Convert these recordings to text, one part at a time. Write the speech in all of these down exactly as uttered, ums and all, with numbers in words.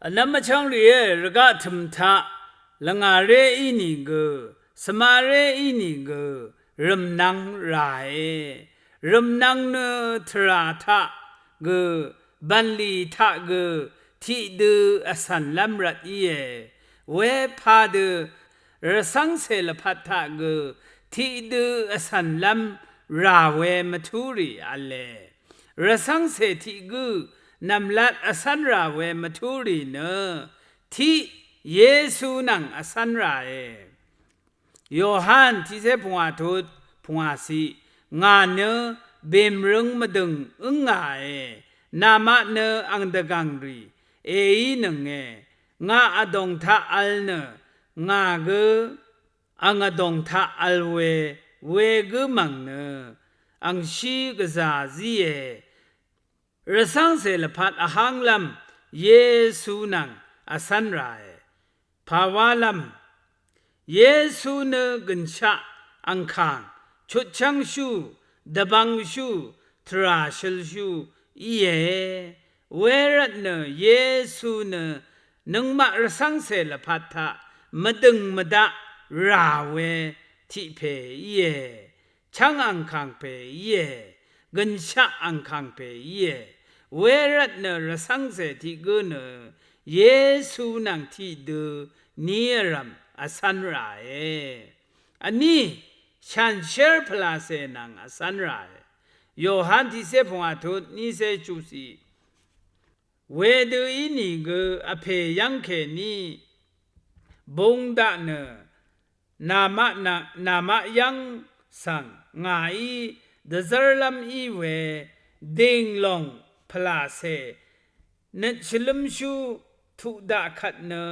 Vnvm vchvng rìé, rvgaq tø̀m taq lvngàré ínìgø, svmaré ínìgø, rv̀mnvng ràe. Rv̀mnvng nø tvrà taq gø, bv̀nlì taq gø, tiqdø vcv̀nlv́m rvt íe. Wepadø rvcv́ngcè lvpat taq gø, tiqdø vcv̀nlv́m rà we mvtúrì v̄le. Rvcv́ngcè tiq gǿ nv̀mlat vcv́nrà we mvtúrì nø tiq Yesu nvng vcv́nràe. Yohan tiqcé pungwà tut pungwà ciq, ngà nø bèmrøng mvdø̀ng ǿngàe, namaq nø ang dvgv̀ngrì èínønge, ngà vdòng taq vl nø ngà gø ang vdòng taq vl we, wegǿ mv̀ng nø angshí gvzà zíe. Rvcv́ngcè lvpat vhánglv́m Yesu nvng vcv́nràe. Pàwálv́m Yesu nø gø̀nshaq angkàng, chutchv́ngshú, dvbvngshú, tvrà shølshú íe. Wervt nø Yesu nø nøngmaq rvcv́ngcè lvpat taq mvdø̀ng mvdaq rà we tiq pè íe. Chv́ng angkàng pè íe. Gø̀nshaq angkàng pè íe. Wervt nø rvcv́ngcè tiq gǿ nø Yesu nvng tiqdø ní vrv̀m vcv́nràe. Vní shanshér pvlàcè nvng vcv́nràe. Yohan tiqcé pungwà tut nícé chuqciq. Wedø ínìgø vpè yv́ng kèní bung daq nø namaq nvng namaq yv́ng svng ngàí dvzv́rlv́m í we dìng lòng pvlàcè nøt shvlǿmshú tuq daq kvt nø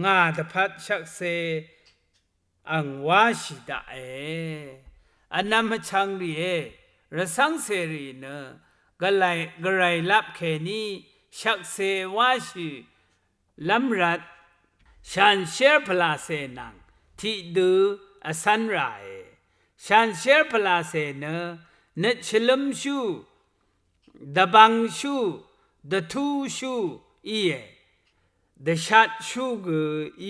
ngà dvpvt shvkse ang wáshì daqe. Vnvm vchvng rìé, rvcv́ngcèrì nø gvray, gvray lap kèní shvkse wáshì lv́m rvt shanshér pvlàcè nvng tiqdø vcv́nràe. Shanshér pvlàcè nø nøt shvlǿmshú, dvbvngshú, dvtúshú íe. Dvshatshú gø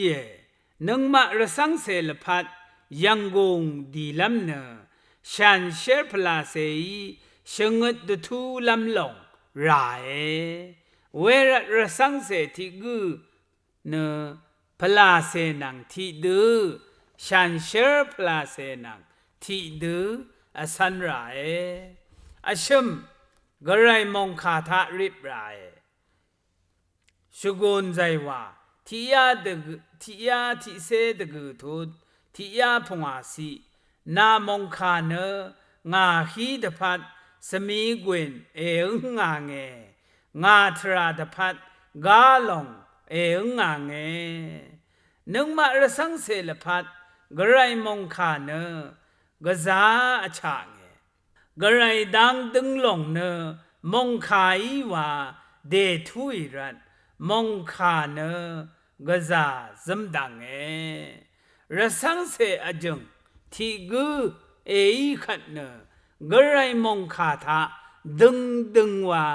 íe. Nøngmaq rvcv́ngcè lvpat yv̀nggùng dìlv́m nø shanshér pvlàcèí shvngøt dvtúlv́m lòng ràe. Wervt rvcv́ngcè tiq gǿ nø pvlàcè nvng tiqdø, shanshér pvlàcè nvng tiqdø vcv́nràe. Vshø̀m gvray mòngkà taq rip ràe. Shvgùn zàywà tiqyá dvgø, tiqyá tiqcé dvgø̀ tut tiqyá pungwàciq, nà mòngkà nø ngà hí dvpvt svmigwìn èǿngà nge, ngà tvrà dvpvt gá lòng èǿngà nge. Nøngmaq rvcv́ngcè lvpat gvray mòngkà nø gvzá vchaknge. Gvray dang døng lòng nø mòngkàí wa dètúì rvt, mòngkà nø gvzà zǿmdv̀nge. Rvcv́ngcè vjø̀ng tiq gǿ èí kvt nø gvray mòngkà taq døngdøng wa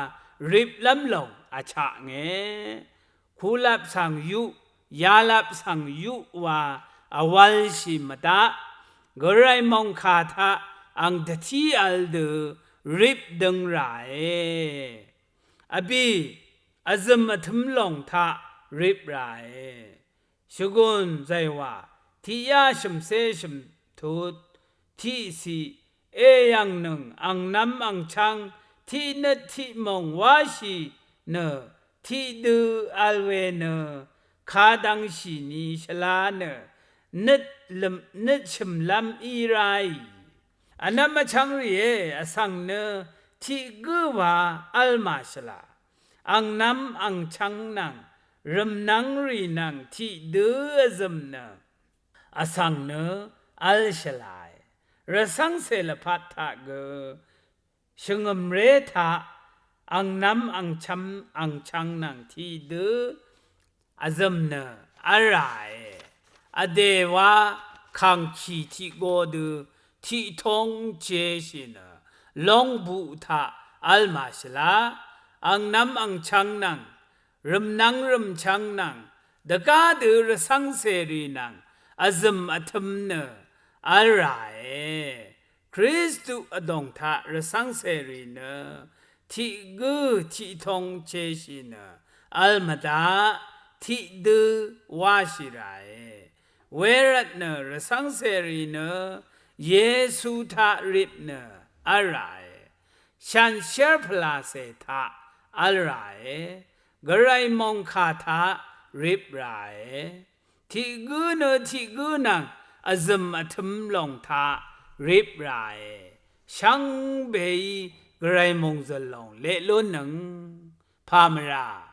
riplv́m lòng vchaknge. Kulap svng yuq, yalap svng yuq wa vwv̄lshì mvdaq, gvray mòngkà taq ang dvtí v̄l dø rip døng ràe. Vbì vzø̀m vtø̄m lòng taq rip ràe. Shvgùn zàywà tiqyá shø̀mcé shø̀mtut tiqciq, èyv̀ngnøng angnv̄m angchv́ng tiqnøt tiqmòng wáshì nø tiqdø v̄l we nø kadvngshìni shvlá nø nøt lø̀m nøt shø̀mlv́m í ráì. Vnvm vchvng rìé, vsvng nø tiq gǿ wa v̄l màshvlá. Angnv̄m angchv́ng nvng rv̀mnvng rì nvng tiqdø vzø̀m nø vsvng nø v̄l shvlàe. Rvcv́ngcè lvpat taq gø shvngø̀mré taq angnv̄m angchv́m angchv́ng nvng tiqdø vzø̀m nø v̄l ràe. Vdè wa kàngkì tiq go dø tiq tóng jeshì nø lóngbuq taq v̄l màshvlá. Angnv̄m angchv́ng nvng rø̀mnvng rø̀mchvng nvng, dvgá dø rvcv́ng cèrì nvng, vzø̀m vtø̄m nø v̄l ràe. Kristu vdòng taq rvcv́ng cèrì nø, tiq gǿ tiq tong cheshì nø, v̄l mvdaq, tiq dø wáshì ràe. Wervt nø rvcv́ng cèrì nø, Yesu taq rip nø v̄l ràe. Shànshér pvlàcè taq v̄l ràe. Gvray mòngkà taq rip ràe. Tiq gǿ nø tiq gǿ nvng vzø̀m vtø̄m lòng taq rip ràe. Shvngbeí Gvray mòngzø̀l lòng leq lúnnøng pà mvrà.